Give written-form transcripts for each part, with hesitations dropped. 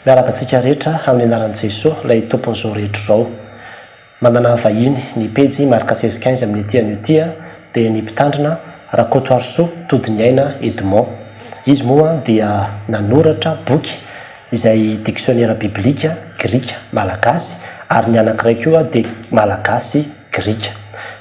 Miarahaba antsika rehetra amin'ny anaran'i Jesoa, ilay Tompon'izao rehetra izao. Manana vahiny ny pejy Marc 16 amin'ity anio ity dia ny Mpitandrina Rakotoarisoa Todiniaina Edmond. Izy moa dia nanoratra boky izay diksionera biblika grika malagasy ary ny anankiray koa dia malagasy grika.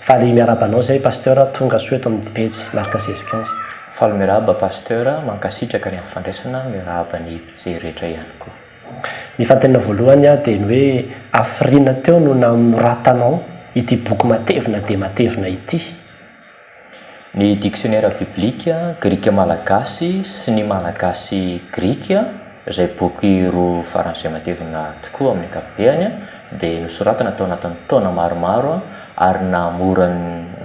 Faly miarahaba anao izay Pasteur tonga soa eto amin'ny pejy Marc 16. Faly miarahaba Pasteur, mankasitraka ny amin'ny fandraisana, miarahaba ny mpijery rehetra ihany koa. Ny fanontaniana voalohany dia ny hoe hafiriana teo no nanoratanao ity boky matevina dia matevina ity? Ny Dictionnaire biblique grika-malagasy sy ny malagasy-grika, izay boky roa faran'izay matevina tokoa amin'ny ankapobeny, dia nosoratana tao anatin'ny taona maromaro ary nahamora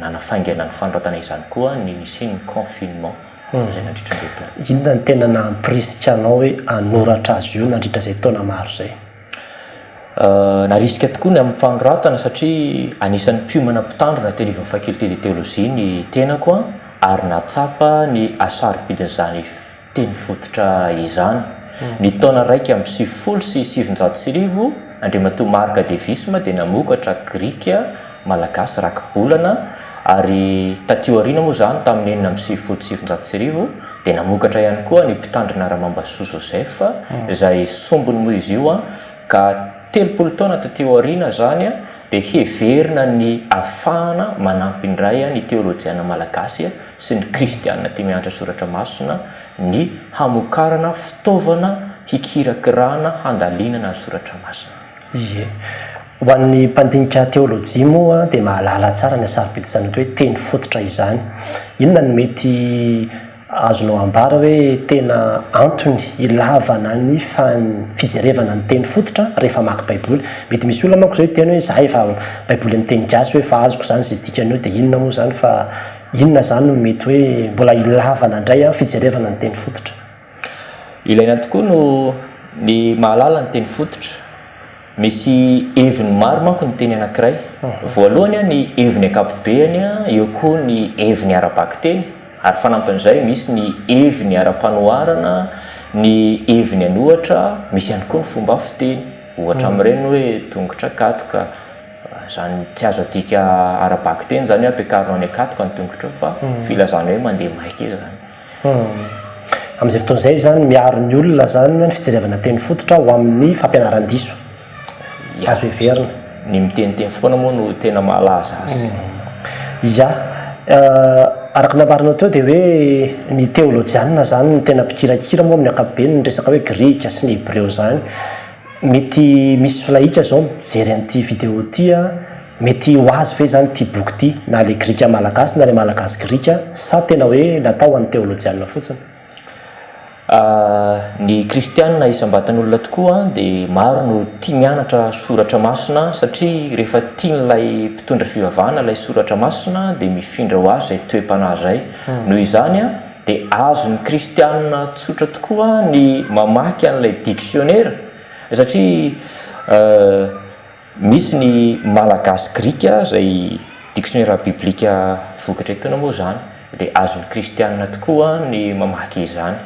nanafaingana ny fanoratana izany koa ny nisian'ny confinement izay nandritra ny roa taona. Inona no tena nampirisika anao hoe hanoratra azy io nandritra izay taona maro izay? Narisika tokoa ny amin'ny fanoratana satria anisan'ny mpiomana mpitandrina teny ivon'ny Faculté de Théologie ny tenako ary nahatsapa ny hasarobidin'izany teny fototra izany. Ny taona 1991, Andriamatoa Marc Devisme dia namokatra Grika Malagasy rakibolana ary taty aoriana moa izany tamin'ny 1996 dia namokatra ihany koa ny Mpitandrina Ramambasoa Joseph izay sombiny moa izy io ka 30 taona taty aoriana izany dia heverina ny afahana manampy indray ny teolojiana malagasy sy ny kristiana tia mianatra soratra masina ny hamokarana fitaovana hikirakirana handalinana ny soratra masina. Ie. Ho an'ny mpandinika teolojia moa dia mahalala tsara ny hasarobidin'izany atao hoe teny fototra izany. Inona no mety azonao ambara hoe tena antony ilavana ny fijerevana ny teny fototra rehefa mamaky Baiboly? Mety misy olona manko izao hiteny hoe izaho efa Baiboly amin'ny teny gasy hoe efa azoko izany izay dikany eo dia inona moa izany fa inona izany no mety hoe mbola ilavana indray fijerevana ny teny fototra? Ilaina tokoa no ny mahalala ny teny fototra. Misy heviny maro manko ny teny anankiray. Voalohany ny heviny ankapobeny, eo koa ny heviny ara-bakiteny, ary fanampin'izay misy ny heviny ara-panoharana, ny heviny an'ohatra, misy ihany koa ny fomba fiteny. Ohatra amin'ireny hoe tongotra katoka, izany tsy azo adika ara-bakiteny izany hoe ampiakarina any an-katoka ny tongotrao fa filazana hoe mandeha maika izy izany. Humm. Amin'izay fotoana izay izany miaro ny olona izany ny fijerevana teny fototra ho amin'ny fampianaran-diso. Ya. Azo heverina. Ny miteniteny foana moa no tena mahalaza azy. Ya. Araka ny nambaranao teo dia hoe ny teolojianina izany no tena mpikirakira moa amin'ny ankapobeny ny resaka hoe grika sy ny hebreo izany. Mety misy solaika zao mijery an'ity vidéo ity a, mety ho azy ve zany ity boky ity na le grika malagasy na le malagasy grika sa tena hoe natao ho an'ny teolojianina fotsiny? Ny kristianina isam-batan'olona tokoa dia maro no tia mianatra soratra masina satria rehefa tian'ilay mpitondra fivavahana ilay soratra masina dia mifindra ho azy izay toe-panahy izay. Noho izany dia azon'ny kristianina tsotra tokoa ny mamaky an'ilay diksionera satria misy ny malagasy-grika izay diksionera biblika vokatra etoana moa izany dia azon'ny kristianina tokoa ny mamaky izany.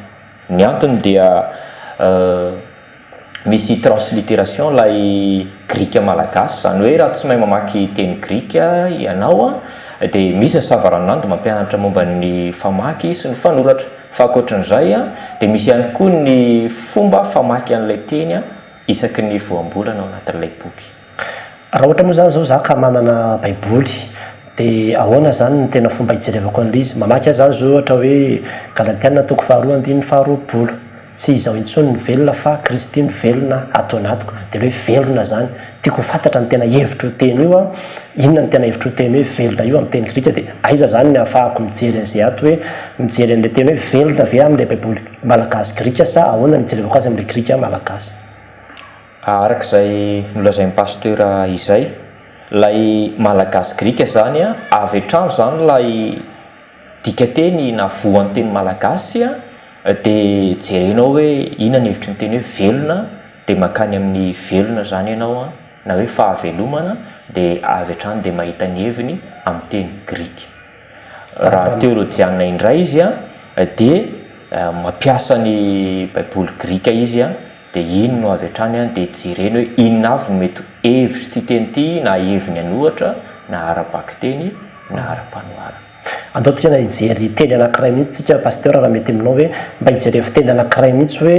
Ny antony dia Misy transliteration ilay grika malagasy, izany hoe raha tsy mahay mamaky teny grika ianao dia misy ny savaranonando mampianatra momba ny famaky sy ny fanoratra. Fa ankoatran'izay dia misy ihany koa ny fomba famaky an'ilay teny isaky ny voambolana ao anatin'ilay boky. Raha ohatra moa zany zao za ka manana baiboly de ahoana zany ny tena fomba hijerevako an'ilay izy? Mamaky aho zany zao ohatra hoe Galatiana toko faharoa andininy faharoapolo, tsy izaho intsony no velona fa Kristy no velona ato anatiko, de le hoe velona zany, tiako ho fantatra ny tena hevitr'io teny io an, inona ny tena hevitr'io teny hoe velona io amin'ny teny grika de aiza zany ny ahafahako mijery an'izay ato hoe mijery an'ilay teny hoe velona ve amin'ilay baiboly malagasy grika sa ahoana ny hijerevako azy amin'ilay grika malagasy? Araka izay nolazain'i Pasteur izay, ilay Malagasy Grika izany avy hatrany izany ilay dikanteny na voanteny malagasy dia jerenao hoe inona ny hevitry ny teny hoe velona dia mankany amin'ny velona izany ianao na hoe fahavelomana dia avy hatrany dia mahita ny heviny amin'ny teny grika. Raha teolojianina indray izy dia mampiasa ny baiboly grika izy. dia iny no avy hatrany dia jerena hoe inona avy no mety ho hevitr'ity teny ity na heviny an'ohatra na ara-bakiteny na ara-panoharana. Andao tena hijery teny anankiray mihitsy tsika Pasteur raha mety aminao hoe mba hijerevo teny anankiray mihitsy hoe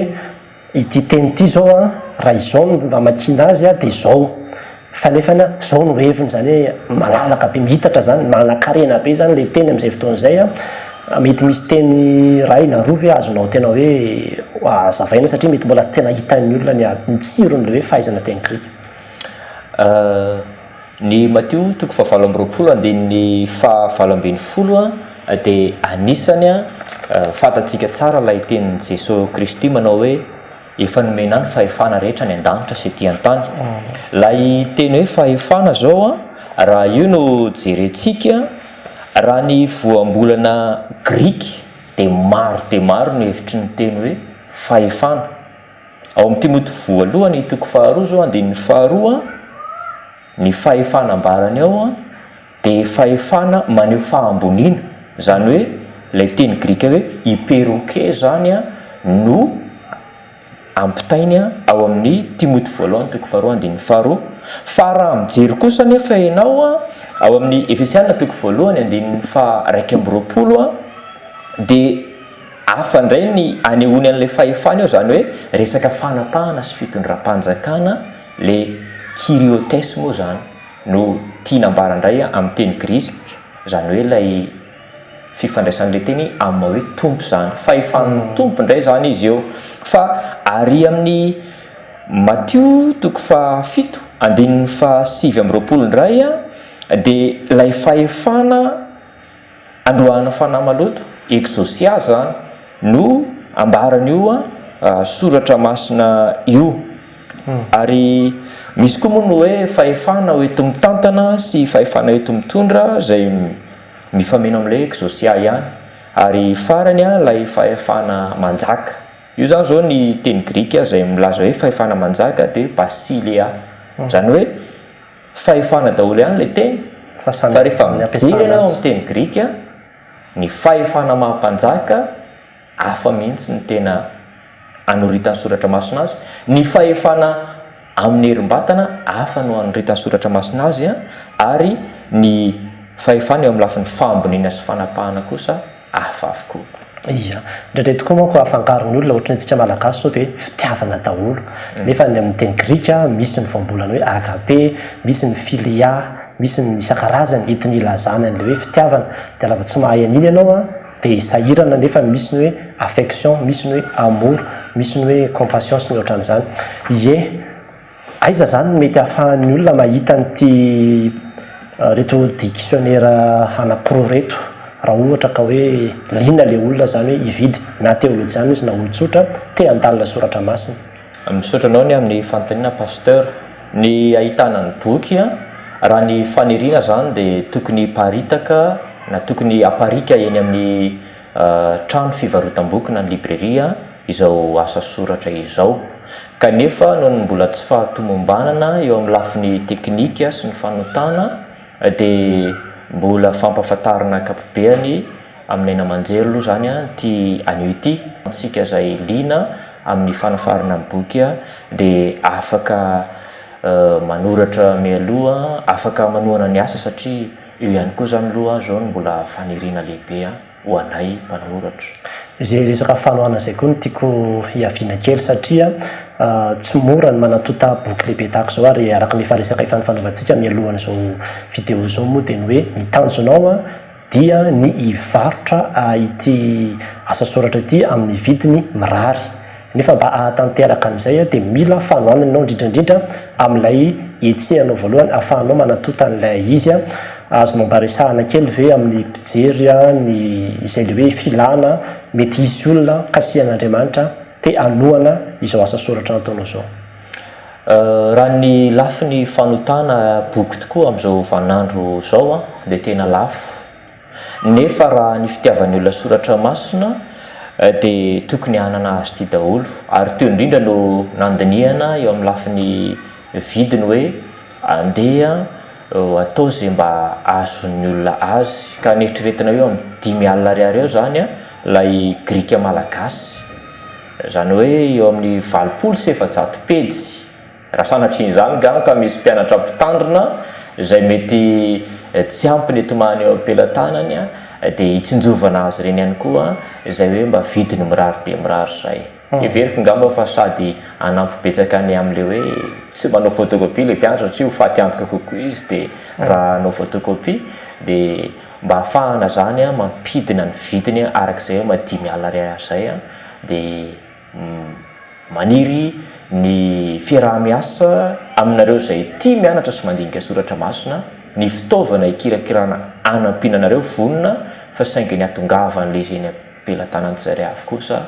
ity teny ity izao an, raha izao no amakiana azy an dia izao fa nefany an izao no heviny izany hoe malalaka be mihitatra izany manankarena be izany ilay teny amin'izay fotoana izay an, mety misy teny iray na roa ve azonao tena hoe hazavaina satria mety mbola tsy tena hitan'ny olona ny ny tsiron'ilay hoe fahaizana teny grika. Ny Matio toko fahavalo amby roapolo andininy fahavalo ambin'ny folo dia anisany fantatsika tsara ilay tenin'i Jesoa Kristy manao hoe efa nomena ahy ny fahefana rehetra any an-danitra sy ety an-tany. Ilay teny hoe fahefana izao raha io no jerentsika, raha ny voambolana grika dia maro dia maro ny hevitry ny teny hoe fahefana. Ao amin'ny Timoty voalohany toko faharoa izao andininy faharoa, ny fahefana ambarany ao dia fahefana maneho fahamboniana, izany hoe ilay teny grika hoe hyperoke izany no ampitainy ao amin'ny Timoty voalohany toko faharoa andininy faharoa. Fa raha mijery kosa anefa ianao ao amin'ny Efesiana toko voalohany andininy faha-21 dia Hafa indray ny anehoany an'ilay fahefana eo, izany hoe resaka fanapahana sy fitondram-panjakana, le kyriotès moa izany no tiana ambara indray amin'ny teny grisika, izany hoe ilay fifandraisan'ilay teny amin'ny maha hoe tompo izany, fahefan'ny tompo indray izany izy eo. Fa ary amin'ny Matio toko fahafito andininy faha-29 indray dia ilay fahefana Androahana fanahy maloto, exousia, zany no ambaran'io soratra masina io. Ary misy koa moa ny hoe fahefana hoenti-mitantana sy fahefana hoenti-mitondra izay mifameno amin'ilay exousia ihany. Ary farany ilay fahefana manjaka. Io izany izao ny teny grika izay milaza hoe fahefana manjaka dia basileia. Izany hoe Fahefana daholo ihany ilay teny, fa rehefa mijery ianao amin'ny teny grika, ny fahefana maha mpanjaka hafa mihitsy ny tena anoritan'ny soratra masina azy, ny fahefana amin'ny herim-batana hafa no anoritan'ny soratra masina azy, ary ny fahefana eo amin'ny lafiny fahamboniana sy fanapahana kosa hafa avokoa. Ia. Indraindray tokoa manko afangaron'ny olona ohatran'ny antsika malagasy sao dia fitiavana daholo. Nefa ny amin'ny teny grika misy ny voambolana hoe agape, misy ny philia, misy ny isan-karazany entiny ilazana an'ilay hoe fitiavana. Dia raha vao tsy mahay an'iny ianao an, dia sahirana nefa misy ny hoe affection, misy ny hoe amour, misy ny hoe compassion sy ny ohatran'izany. Ie. Aiza zany no mety ahafahan'ny olona mahita an'ity reto dictionnaire anakiroa reto raha ohatra ka hoe liana le olona zany hoe hividy na teolojiana izy na olon-tsotra te handalina soratra masina. Misaotra anao ny amin'ny fanontaniana Pasteur. Ny ahitana ny boky raha ny faniriana zany dia tokony hiparitaka na tokony haparika eny amin'ny trano fivarotam-boky na ny librairie izao asa soratra izao. Kanefa noho ny mbola tsy fahatomombanana eo amin'ny lafiny teknika sy ny fanotana dia mbola fampahafantarina ankapobeany amin'ny haino aman-jery aloha izany ity anio ity. Antsika izay liana amin'ny fanafarana ny boky dia afaka manoratra mialoha, afaka manohana ny asa satria io ihany koa izany aloha izao no mbola faniriana lehibe. ho anay mpanoratra. Izay resaka fanohanana izay koa no tiako hiaviana kely satria tsy mora ny manatonta boky lehibe tahaka izao ary araka ny efa resaka efa nifanaovantsika mialohan'izao video izao moa dia ny hoe ny tanjonao dia ny hivarotra ity asa soratra ity amin'ny vidiny mirary Nefa mba hahatanteraka an'izay dia mila fanohanana ianao indrindra indrindra amin'ilay hetsehanao voalohany ahafahanao manatonta an'ilay izy. Azonao mba resahana kely ve amin'ny mpijery ny izay ilay hoe filana mety hisy olona kasihan'Andriamanitra te hanohana izao asa soratra nataonao izao? Raha ny lafiny fanotana boky tokoa amin'izao vaninandro izao dia tena lafo. Nefa raha ny fitiavan'ny olona soratra masina dia tokony hanana azy ity daholo. Ary teo indrindra no nandinihana eo amin'ny lafiny vidiny hoe andeha atao izay mba hahazoan'ny olona azy. Ka neritreretina eo amin'ny 50 alina ariary eo izany ilay grika malagasy. Izany hoe eo amin'ny 480 pejy. Raha sanatria izany ngamba ka misy mpianatra mpitandrina izay mety tsy ampy ny tomany eo am-pelatanany dia hitsinjovana azy ireny ihany koa izay hoe mba vidiny mirary dia mirary izay. Heveriko ngamba fa sady hanampy betsaka ny amin'ilay hoe tsy manao photocopie ilay mpianatra satria ho faty antoka kokoa izy dia raha hanao photocopie dia mba hahafahana izany mampidina ny vidiny araka izay hoe mba 50 ariary izay dia Maniry ny fiaraha-miasa aminareo izay tia mianatra sy mandinika soratra masina, ny fitaovana hikirakirana hanampiana anareo vonona fa saingy ny hatongavan'ilay izy eny am-pelatanan'ny tsirairay avy kosa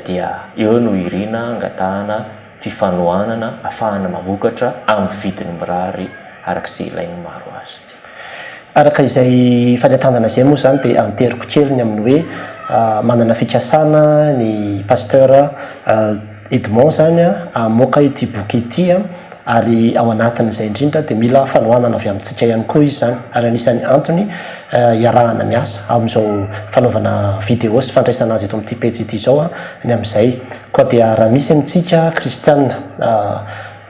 dia eo no irina angatahana fifanohanana afahana mamokatra amin'ny vidiny mirary araka izay ilain'ny maro azy. Araka izay fanentanana izay moa izany dia anteriko kely ny amin'ny hoe manana fikasana ny Pasteur Edmond izany hamoaka ity boky ity ary ao anatin'izay indrindra dia mila fanohanana avy amintsika ihany koa izy izany ary anisan'ny antony iarahana miasa amin'izao fanaovana vidéo sy fandraisana azy eto amin'ity pejy ity izao ny amin'izay. Koa dia raha misy amintsika kristiana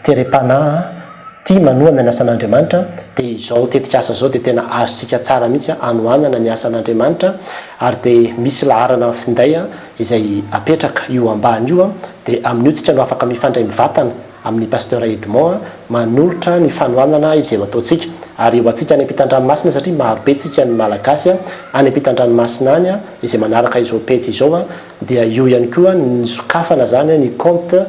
terem-panahy tia manohana ny asan'Andriamanitra dia izao tetikasa izao dia tena azontsika tsara mihitsy hanohanana ny asan'Andriamanitra ary dia misy laharana finday izay apetraka io ambany io dia amin'io tsika no afaka mifandray mivatana amin'ny Pasteur Edmond manolotra ny fanohanana izay ho ataontsika ary ho antsika any ampitan-dranomasina satria marobe tsika ny Malagasy any ampitan-dranomasina any izay manaraka izao pejy izao dia io ihany koa ny sokafana izany ny compte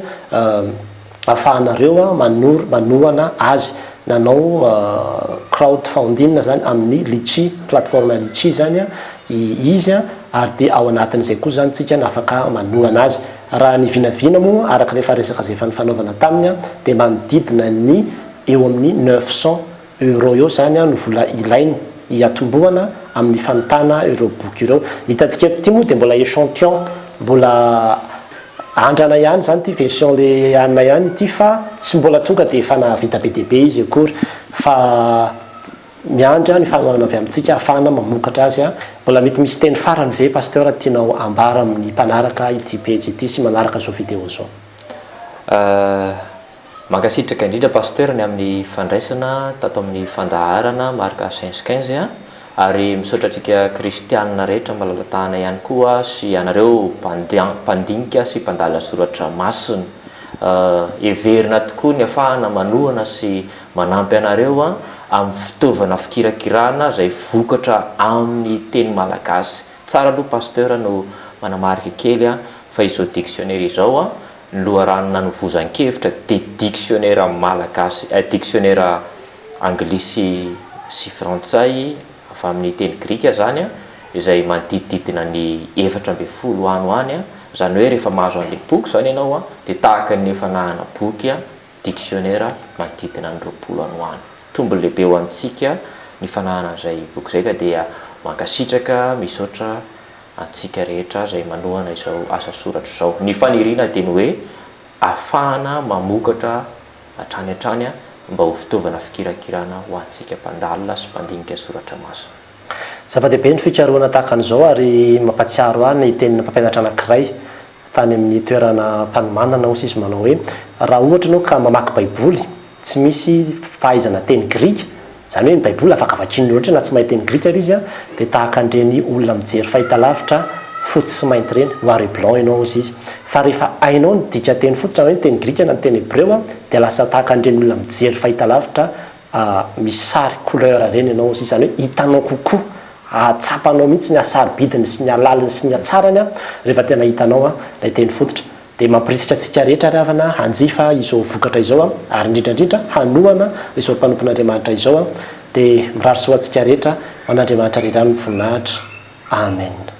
afahanareo manoro manohana azy nanao crowd funding zany amin'ny litchi plateforme litchi zany izy ary dia ao anatin'izay koa zany tsika no afaka manohana azy raha ny vinavina moa araka ilay efa resaka izay efa nifanaovana taminy dia manodidina ny eo amin'ny 900 euros eo zany no vola ilainy hiatombohana amin'ny fanontana ireo boky ireo. Ny hitantsika eto ity moa dia mbola echantillon, mbola andrana ihany zany ity version le anona ihany ity fa tsy mbola tonga dia efa nahavita be dia be izy akory fa miandry ny fanohanana avy amintsika ahafahana mamokatra azy. Mbola mety misy teny farany ve Pasteur tianao ambara amin'ny mpanaraka ity pejy ity sy manaraka izao video izao? Mankasitraka indrindra Pasteur ny amin'ny fandraisana tato amin'ny fandaharana Marc 15 15 a! Ary misaotra antsika kristianina rehetra malalatahana ihany koa sy ianareo mpandinika sy mpandala soratra masina. Heverina tokoa ny afahana manohana sy manampy anareo amin'ny fitaovana fikirakirana izay vokatra amin'ny teny malagasy. Tsara aloha Pasteur no manamarika kely fa izao dictionnaire izao Ny loharano nanovozan-kevitra dia diksionera malagasy, diksionera anglisy sy frantsay avy amin'ny teny grika izany, izay manodidididina ny 14 any ho any, izany hoe rehefa mahazo an'ilay boky izany ianao dia tahaka ny efa nahana boky diksionera manodidina ny 20 any ho any. Tombony lehibe ho antsika ny fananana an'izay boky izay ka dia mankasitraka, misaotra antsika rehetra izay manohana izao asa soratra izao. Ny faniriana dia ny hoe ahafahana mamokatra hatrany hatrany mba ho fitaovana fikirakirana ho antsika mpandalina sy mpandinika soratra masina. Zava-dehibe ny fikarohana tahaka an'izao ary mampatsiaro ahy ny tenin'ny mpampianatra anankiray tany amin'ny toerana mpanomanana hoy izy manao hoe, raha ohatra ianao ka mamaky baiboly tsy misy fahaizana teny grika, izany hoe ny baiboly afaka vakian'ny olona rehetra na tsy mahay teny grika ary izy dia tahaka an'ireny olona mijery fahitalavitra fotsy sy mainty ireny, noir et blanc ianao hozy izy, fa rehefa hainao ny dikanteny fototra na hoe ny teny grika na ny teny hebreo dia lasa tahaka an'ireny olona mijery fahitalavitra misy sary couleur ireny ianao hozy izy, izany hoe hitanao kokoa, ahatsapanao mihitsy ny hasarobidiny sy ny halaliny sy ny hatsarany rehefa tena hitanao ilay teny fototra. Dia mampirisika antsika rehetra ry havana hanjifa izao vokatra izao ary indrindra indrindra hanohana izao mpanompon'Andriamanitra izao. Dia mirary soa antsika rehetra ho an'Andriamanitra irery ihany ny voninahitra. Amen.